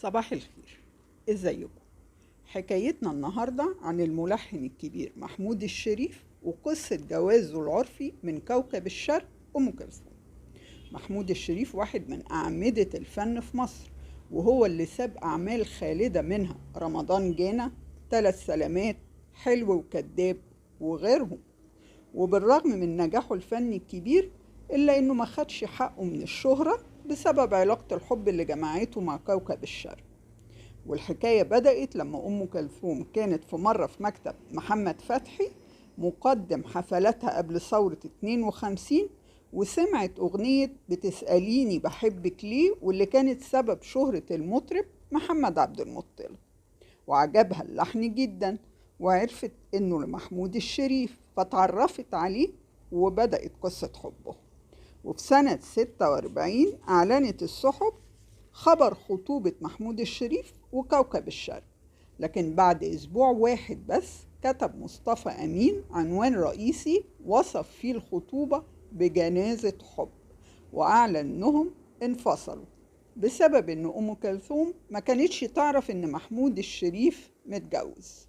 صباح الخير، ازيكم؟ حكايتنا النهاردة عن الملحن الكبير محمود الشريف وقصة جوازه العرفي من كوكب الشرق أم كلثوم. محمود الشريف واحد من أعمدة الفن في مصر، وهو اللي ساب أعمال خالدة منها رمضان جانا، 3 سلامات، حلو وكذاب وغيرهم. وبالرغم من نجاحه الفني الكبير إلا إنه ما خدش حقه من الشهرة بسبب علاقة الحب اللي جمعته مع كوكب الشرق. والحكاية بدأت لما أم كلثوم كانت في مرة في مكتب محمد فتحي مقدم حفلاتها قبل ثورة 52، وسمعت أغنية بتسأليني بحبك ليه، واللي كانت سبب شهرة المطرب محمد عبد المطلب، وعجبها اللحن جدا وعرفت إنه لمحمود الشريف، فتعرفت عليه وبدأت قصة حبه. وفي سنة 46 أعلنت الصحف خبر خطوبة محمود الشريف وكوكب الشرق، لكن بعد أسبوع واحد بس كتب مصطفى أمين عنوان رئيسي وصف فيه الخطوبة بجنازة حب، وأعلن أنهم انفصلوا بسبب أن أم كلثوم ما كانتش تعرف أن محمود الشريف متجوز.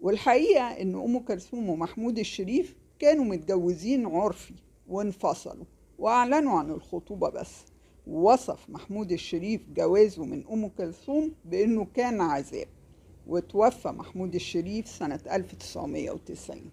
والحقيقة أن أم كلثوم ومحمود الشريف كانوا متجوزين عرفي وانفصلوا وأعلنوا عن الخطوبة بس. ووصف محمود الشريف جوازه من أم كلثوم بأنه كان عذاب، وتوفى محمود الشريف سنة 1990.